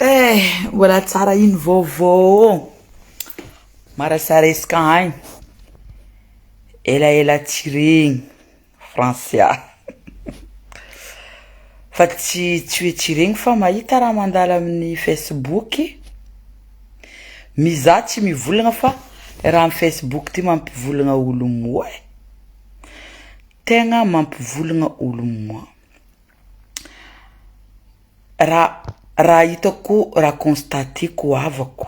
Eh, mbola tsara iny vaovao. Marasaresaka agny. Elaela tsy regny. Francia. Fa tsy tsy hoe tsy regny fa mahita raha mandalo amin'ny Facebook. Mizaha tsy mivolagna fa raha amin'ny Facebook ty mampivolagna olo moa e. Tegna mampivolagna olo moa. Raha raha hitako raha constater-ko havako,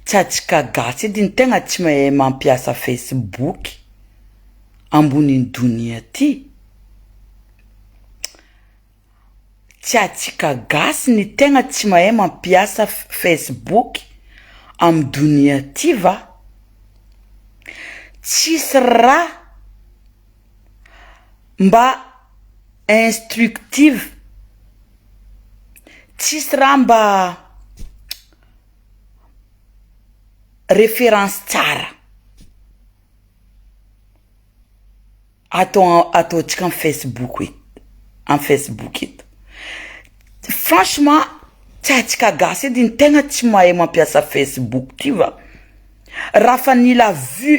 tsy antsika gasy edy no tegna tsy mahay mampiasa Facebook ambonin'ny donia ty, tsy antsika gasy ny tegna tsy mahay mampiasa Facebook amy donia ty va? Tsisy raha mba instructive, tsisy raha mba référence tsara atao ataontsika amy facebook eto, amy facebook eto, franchement tsy antsika gasy edy ny tegna tsy mahay mampiasa facebook ty va, raha fa nila vue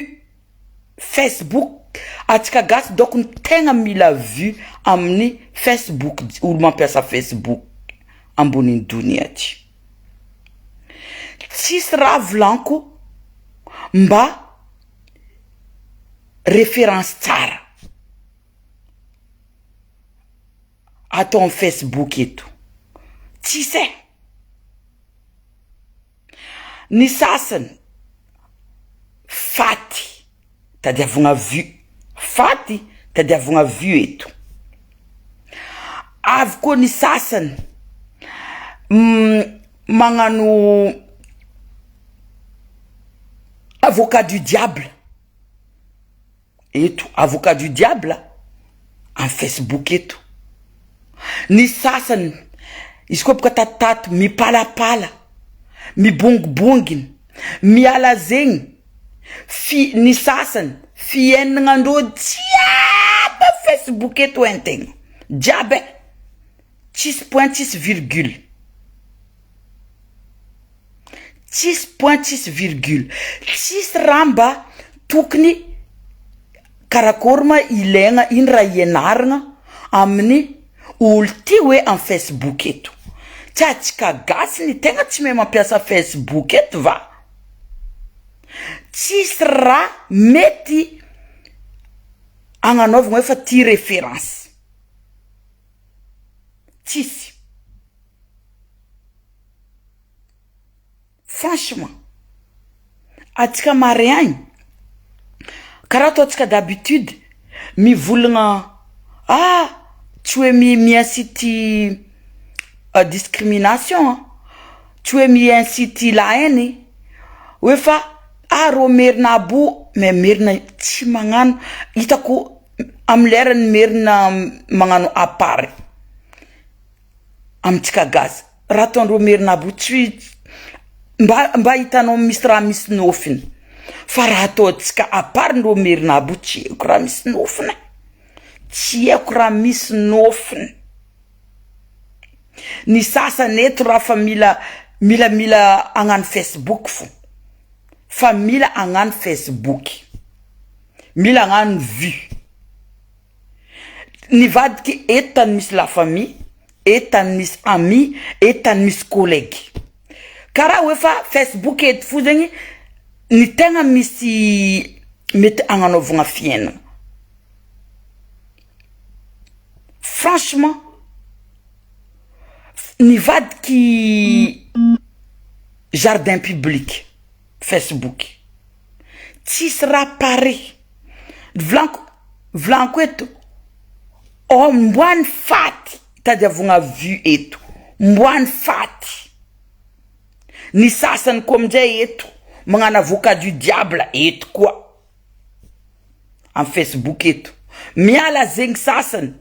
Facebook, atsika gasy dôko ny tegna mila vue amin'ny Facebook olo mampiasa Facebook ambonin'ny donia ty. Tsisy raha volaniko mba référence tsara atao amin'ny Facebook eto, tsisy e. Ny sasany faty tadiavogna vue, faty tadiavogna vue eto, avy koa ny sasany magnano avocat du diable. Eto avocat du diable am facebook eto ny sasany izy koa boka tatotato mipalapala mibongibongina miala zegny fi ny sasany fiaignanandreo jiaby am facebook eto hain-tegna jiaby e tsisy point tsisy virgule. Tsisy point tsisy virgule, tsisy raha mba tokony karakôry ma ilaigna ino raha ianaragna amin'ny olo ty hoe amy facebook eto, tsy antsika gasy ny tegna tsy mahay mampiasa facebook eto va? Tsisy raha mety agnanaovagna hoe fa ty référence, tsisy. Franchement, atsika mare agny, karaha ataontsika d'habitude mivolagna ah tsy hoe mi mi-incite discrimination an, tsy hoe mi-incite la haine hoe fa ah rô merina aby io, mais merina tsy magnano, hitako amy lerany merina magnano à part. Amintsika gasy raha ataondreo merina aby io tsy mba mba hitanao misy raha misy nofiny fa raha ataontsika à part ndreo merina aby io tsy haiko raha misy nofiny e, tsy haiko raha misy nofiny, ny sasany eto raha fa mila mila mila hagnano facebook fô fa mila hagnano facebook, mila hagnano vue. Nivadika eto tany misy la famille, eto tany misy ami, eto tany misy collègue. Karaha hoe fa Facebook eto fo zegny ny tegna misy mety agnanaovagna fiaignana. Franchement nivadiky jardin public Facebook, tsisy raha pare. Volaniko volaniko eto oh mboany faty tadiavogna vue eto mboany faty ny sasany koa amizay eto magnano avocat du diable eto koa amy facebook eto miala zegny sasany.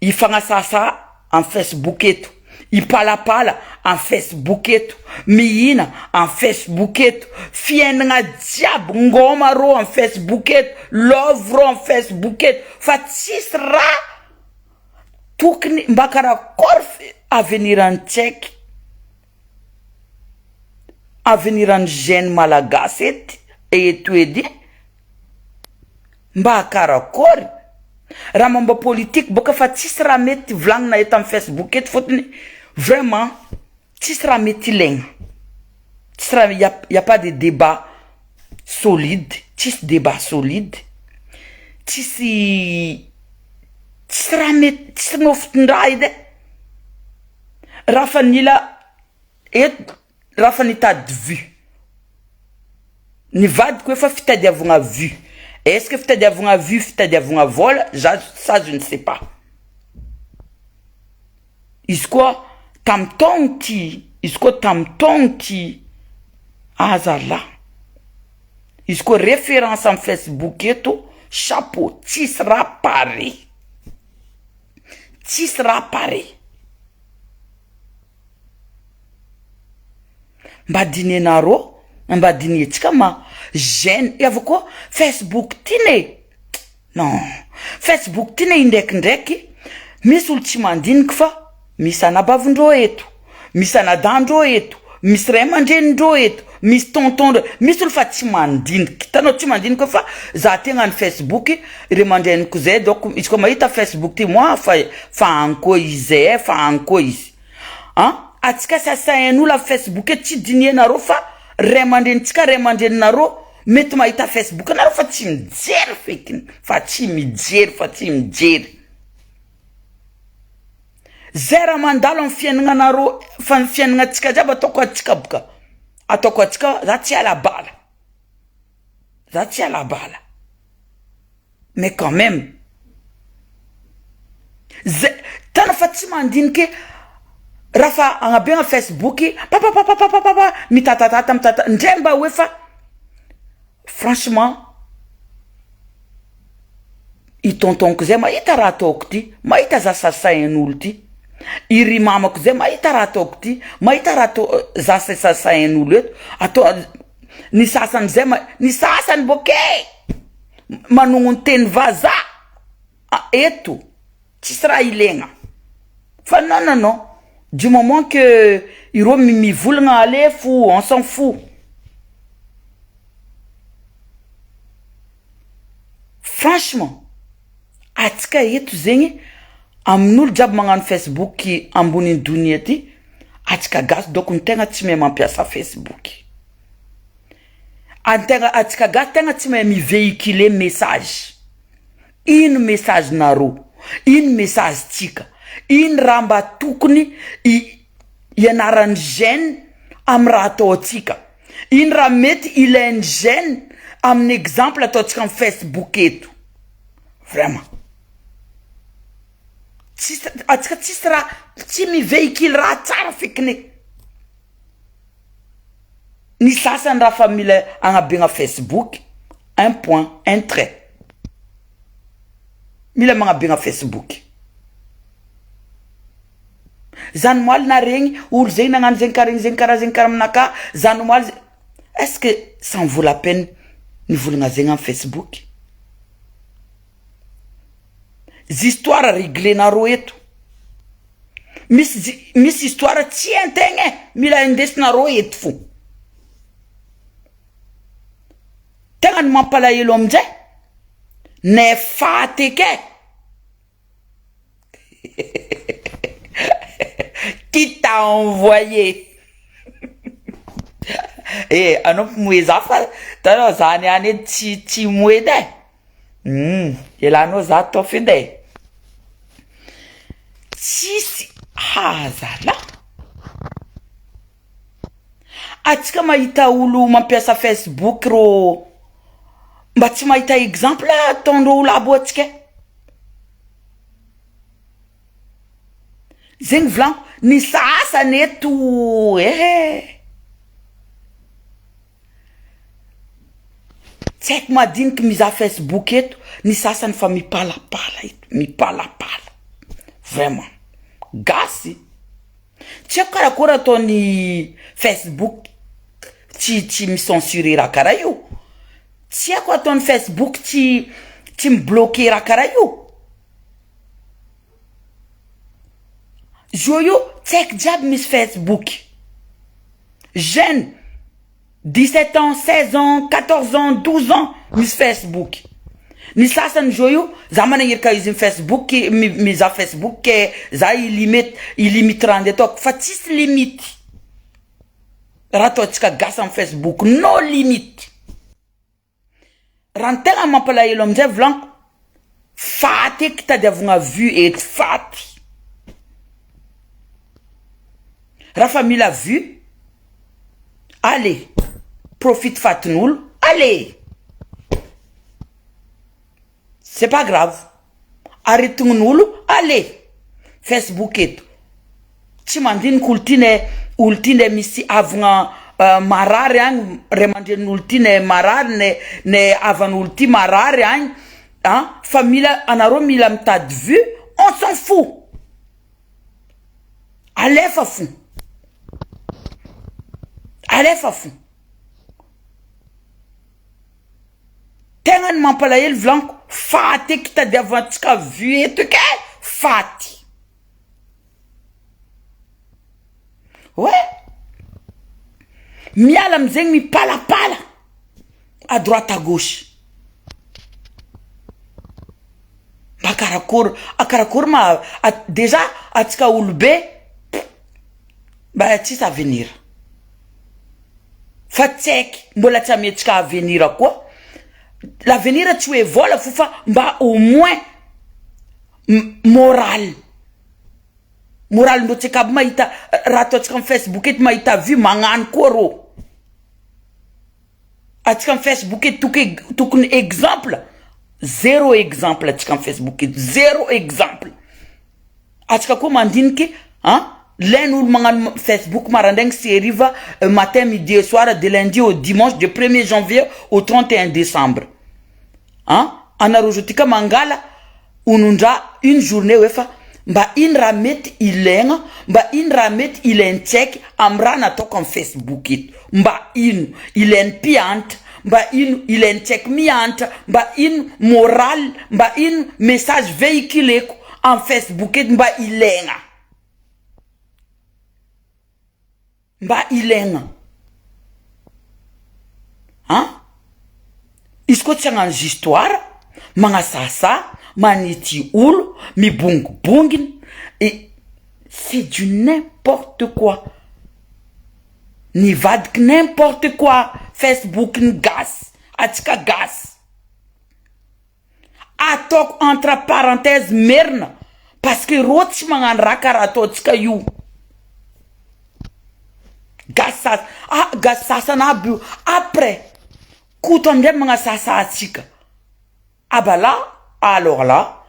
Hifagnasasa am facebook eto, hipalapala am facebook eto, mihina am facebook eto, fiainagna jiaby ngôma rô am facebook eto, love rô am facebook eto, fa tsisy raha tokony mba karakôry. Avenir an'ny tsaiky, avenir an'ny jeune malagasy ety eto edy mba karakory? Raha momba politique boka fa tsisy raha mety volagnina eto amin'ny facebook eto fôtony vraiment tsisy raha mety ilaigna, tsisy raha y a y a pas de débat solide, tsisy débat solide, tsisy tsisy raha mety tsisy nofon-draha edy e, raha fa nila eto raha fa nitady vue, ny vadiko efa fitadiavagna vue, est ce que fitadiavagna vue fitadiavagna vôla za ça je ne sais pas, izy koa tamy taogno ty, izy koa tamy taogno ty, azalahy. Izy koa référence am Facebook eto chapeau tsisy raha pare tsisy raha pare mba dinenarô mba dinetsika ma gene avy koa Facebook ty ne non Facebook ty ne indraikindraiky misy olo tsy mandiniky fa misy anabavindreo eto Misy anadahin-dreo eto, misy ray aman-drenin-dreo eto, misy tonton-dreo, misy olo fa tsy mandinika, hitanao tsy mandinika fa za ty hagnano facebook, ray aman-dreniko zay donc izy koa mahita facebook ty moi fa fa agny koa izy zay e, fa agny koa izy, an, antsika sasain'olo amy facebook eto tsy dinihanareo fa ray aman-drenintsika ray aman-dreninareo mety mahita facebook anareo fa tsy mijery fekiny, fa tsy mijery fa tsy mijery. Zay raha mandalo amin'ny fiaignanareo fa ny fiaignantsika jiaby ataoko antsika boka ataoko antsika za tsy hiala bala za tsy hiala bala mais quand même zay tena fa tsy mandiniky raha fa agnabena facebook papapapapapapa mitatatata mitata ndray mba hoe fa franchement I tonton-ko zay mahita raha ataoko ty, mahita za sasain'olo ty, i ry mamako zay mahita raha ataoko ty, mahita raha atao za sasain'olo eto, atao ny sasany zay ma- ny sasany bôka e manogno teny vazaha eto tsisy raha ilaigna fa non non non du moment que ireo mivolagna alefo on s'en fout. Franchement atsika eto zegny amin'olo jiaby magnano facebook ambonin'ny donia ty atsika gasy dônko ny tegna tsy mahay mampiasa facebook, antegna atsika gasy tegna tsy mahay mi-vehiculer message, ino message nareo, ino message tsika, ino raha mba tokony i- ianaran'ny jeune amy raha ataontsika. Ino raha mety ilain'ny jeune amin'ny exemple ataontsika amin'ny facebook eto? Vraiment. Tsisy atsika tsisy raha tsy mi-vehicule raha tsara fekiny e. Ny sasany raha fa mila agnabegna facebook, un point, un trait. Mila magnabegna facebook. Zany moaly na regny olo zegny nagnano zegny ka regny zegny karaha zegny karaha aminakahy zany moaly ze est ce que ça en vaut la peine nivolagna zegny amy facebook? Histoires reglenareo eto misy misy histoire tsy hain-tegna e mila indesinareo eto fô tegna ny mampalahelo aminjay nefa faty eky e. Qui t'a envoyé? Eh, anao mpimoe za fa hitanao za niany edy tsy tsy himoe edy e, hum elanao za ataovy edy e, tsisy hazalahy, atsika mahita olo mampiasa facebook rô mba tsy mahita exemple ataondreo olo aby atsika e. Zegny volaniko, ny sasany eto ehe, tsy haiko madiniky mizaha facebook eto, ny sasany fa mipalapala eto, mipalapala vraiment, gasy, tsy haiko karakory ataon'ny facebook tsy tsy mi-censurer raha karaha io, tsy haiko ataon'ny facebook tsy tsy mi-bloquer raha karaha io. Zo io tsy haiko jiaby misy Facebook. Jeune 17 ans, 16 ans, 14 ans, 12 ans misy Facebook. Ny sasany zo io za managnerika izy Facebook mizaha Facebook ke za ilimite ilimite raha andeha ataoko fa tsisy limite. Raha ataontsika gasy am Facebook no limite. Raha ny tegna mampalahelo amizay volaniko, faty eky tadiavogna vue eto, faty. Raha fa mila vue, allez, profite fatin'olo, allez. C'est pas grave, aretignin'olo, allez. Facebook eto, tsy mandinika olo ty ne, olo ty ne misy havagna marary agny, ray aman-drenin'olo ty ne marary ne ne havan'olo ty marary agny an, fa mila anareo mila mitady vue, on s'en fout, alefa fo, alefa fo. Tegna ny mampalahelo volaniko, faty eky tadiavantsika vue eto eky e, faty. Ouais, miala amizegny mipalapala à droite à gauche. Mba karakory, karakory ma déjà atsika olobe mba tsisy avenir. Fa tsy haiky mbola tsy ametsika avenir koa, l'avenir tsy hoe vola fo fa mba au moins moral, moral ndreo tsika aby mahita raha ataontsika amy facebook eto mahita vue magnano koa rô, atsika amy facebook eto toky tokony exemple, zero exemple atsika amy facebook eto, zero exemple. Atsika koa mandiniky an, ilainy olo magnano facebook marandraigny sy hariva, matin midi et soir de lundi au dimanche de premier janvier au 31 décembre an, anareo zao ty ka mangala onon-draha une journée hoe fa mba ino raha mety ilaigna, mba ino raha mety ilain-tsaiky amy raha nataoko amy facebook eto, mba ino ilain'ny mpianatra, mba ino ilain-tsaiky mianatra, mba ino moral, mba ino message véhiculeko amy facebook eto mba ilaigna, mba ilaigna an, izy koa tsy hagnano histoire, magnasasa, manitsy olo, mibongibonginy, et c'est du n'importe quoi, nivadiky n'importe quoi facebook ny gasy, atsika gasy. Ataoko entre parenthèse merina parce que rô tsy magnano raha karaha ataontsika io. Gasy sasa ah gasy sasany aby io après Koto amindray magnasasa atsika. Ah bah là alors là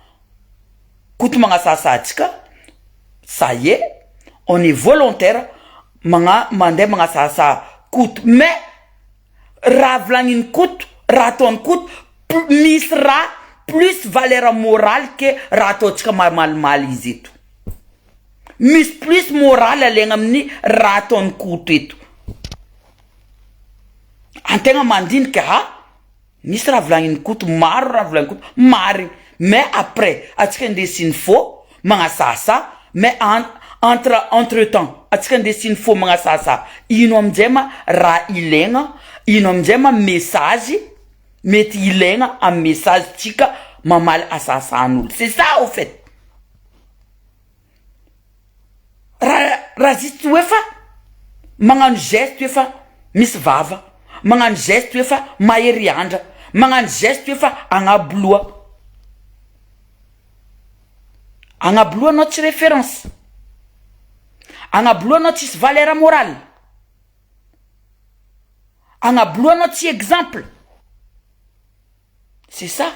Koto magnasasa atsika ça y est on est volontaire magna mandeha magnasasa Koto mais raha volagnin'i Koto raha ataon'i Koto misy raha plus valeur morale que raha ataontsika mamalimaly izy eto. Misy plus morale alaigna amin'ny raha ataon'i Koto eto. Antegna mandinika ha misy raha volagnin'i Koto maro raha volagnin'i Koto marigny mais après atsika indesigny fô magnasasa mais en entre entre temps atsika indesigny fô magnasasa ino aminjay ma raha ilaigna ino aminjay ma message mety ilaigna amy message tsika mamaly asasan'olo c'est ça au fait. Raha raha juste hoe fa magnano geste hoe fa misy vava, magnano geste hoe fa mahery andra, magnano geste hoe fa agnabo loha. Agnabo loha anao tsy référence, agnabo loha anao tsisy valeur morale, agnabo loha anao tsy exemple. C'est ça.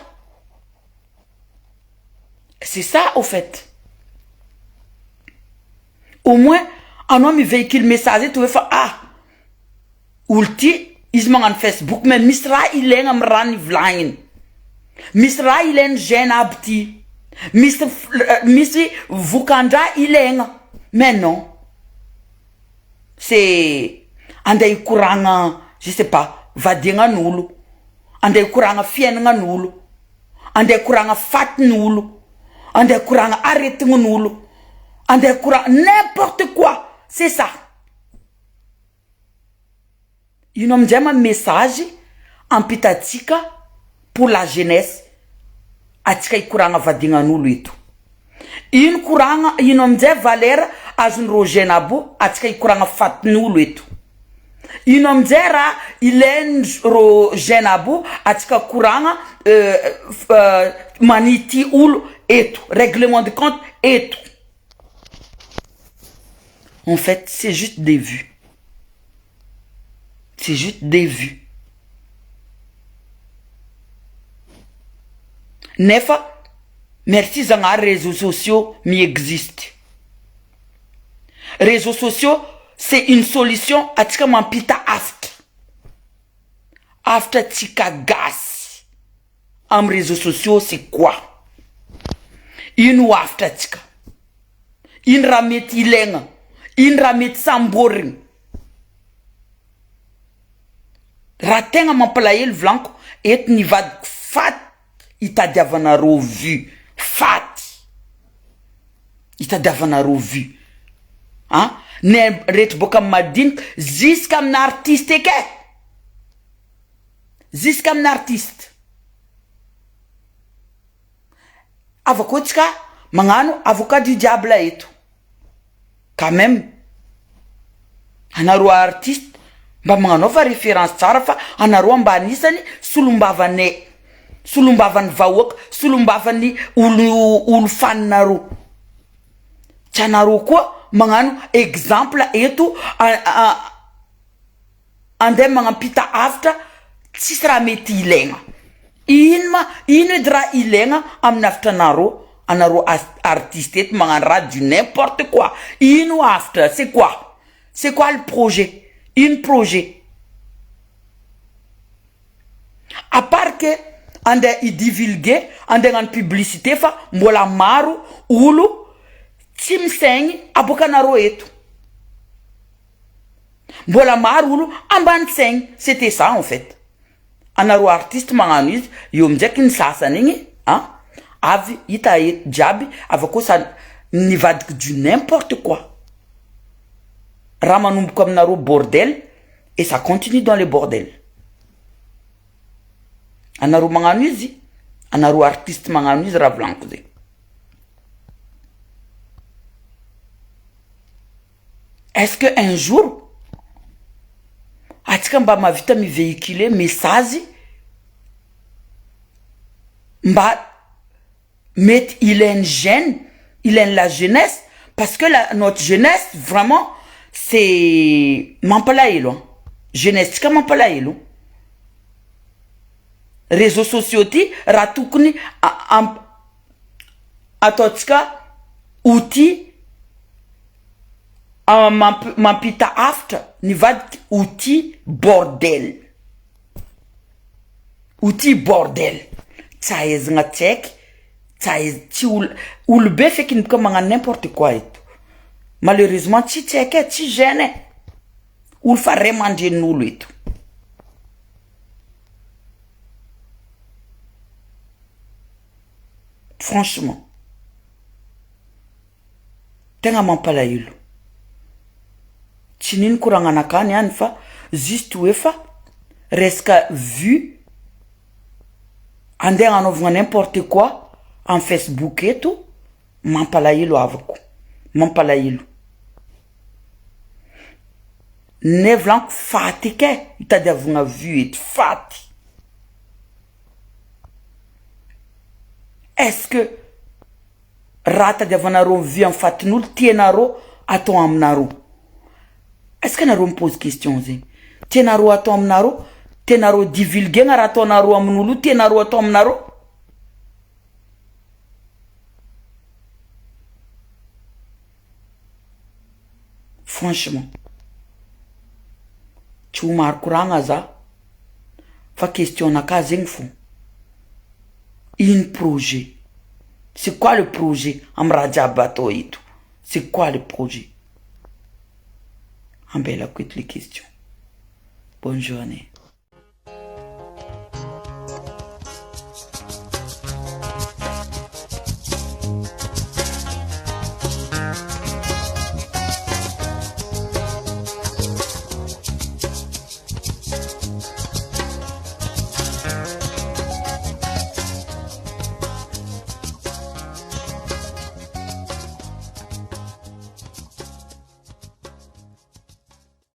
C'est ça au fait. Au moins anao mi-véhicule message eto hoe fa ah olo ty izy magnano Facebook mais misy raha ilaigna amy raha nivolagniny. Misy raha ilain'ny jeune aby ty. Misy misy vokan-draha ilaigna. Mais non. C'est andeha hikoragna je sais pas vadiagnan'olo. Andeha hikoragna fiaignanan'olo, andeha hikoragna fatin'olo, andeha hikoragna aretignin'olo, Andeha kora n'importe quoi c'est ça. Ino aminjay ma message ampitatsika pour la jeunesse atsika hikoragna vadignan'olo eto. Ino koragna ino aminjay valeur azon'ireo jeune aby io atsika hikoragna fatin'olo eto. Ino aminjay raha ilain'ireo jeune aby io atsika koragna manity olo eto règlement de compte eto. En fait c'est juste des vues. C'est juste des vues. Nefa merci Zagnahary réseaux sociaux mi-existe. Réseaux sociaux c'est une solution atsika mampita hafatra. Hafatra tsika gasy am réseaux sociaux c'est quoi? Ino hafatra tsika? Ino raha mety ilaigna? Ino raha mety samborigna? Raha tegna mampalahelo volaniko eto nivadiko faty hitadiavanareo vue faty hitadiavanareo vue an ny rehetra boaka amy madinika jusqu'à amina artiste eky e jusqu'à amina artiste avy akeo tsika magnano avocat du diable eto quand même anareo artiste mba magnanaova référence tsara fa anareo mba anisany solombavanay solombavan'ny vahoaka solombavan'ny olo olo faninareo tsy anareo koa magnano exemple eto andeha magnampita hafatra tsisy raha mety ilaigna ino ma ino edy raha ilaigna amin'ny hafatra anareo anareo artiste eto magnano raha du n'importe quoi ino hafatra c'est quoi, c'est quoi le projet, ino projet à part que andeha hidivulguer andeha hagnano publicité fa mbola maro olo tsy misaigny aboakanareo eto mbola maro olo ambany saigny c'était ça en fait anareo artiste magnano izy eo amindraiky ny sasany igny an avy hita eto jiaby avy akeo sa nivadiky du n'importe quoi raha manomboka aminareo bordel et ça continue dans le bordel anareo magnano izy anareo artiste magnano izy raha volaniko zegny. Est-ce que un jour atsika mba mahavita mi-véhiculer message mba mety ilain'ny jeune ilain'ny la jeunesse parce que la notre jeunesse vraiment c'est mampalahelo an jeunesse tsika mampalahelo réseaux sociaux ty raha tokony ataontsika outil mampita hafatra nivadiky outil bordel outil bordel tsy ahaizana tsy haiky tsy ahaiz tsy olo olobe feky boka magnano n'importe quoi eto malheureusement tsy tsy haiky e tsy jeune e olo fa ray aman-drenin'olo eto. Franchement tegna mampalahelo tsy nino koragnanakany ihany fa juste hoe fa resaka vue andeha agnanaovana n'importe quoi amy Facebook eto mampalahelo havako mampalahelo ne volaniko faty eky e hitadiavana vue eto faty est-ce que raha tadiavanareo vue amy fatin'olo tianareo atao aminareo est-ce que anareo mipose question zegny tianareo atao aminareo tianareo divulguena raha ataonareo amin'olo io tianareo atao aminareo? Franchement tsy ho maro koragna za fa question naka zegny fô ino projet c'est quoi le projet amy raha jiaby atao eto c'est quoi le projet ambelako eto le question bonne journée.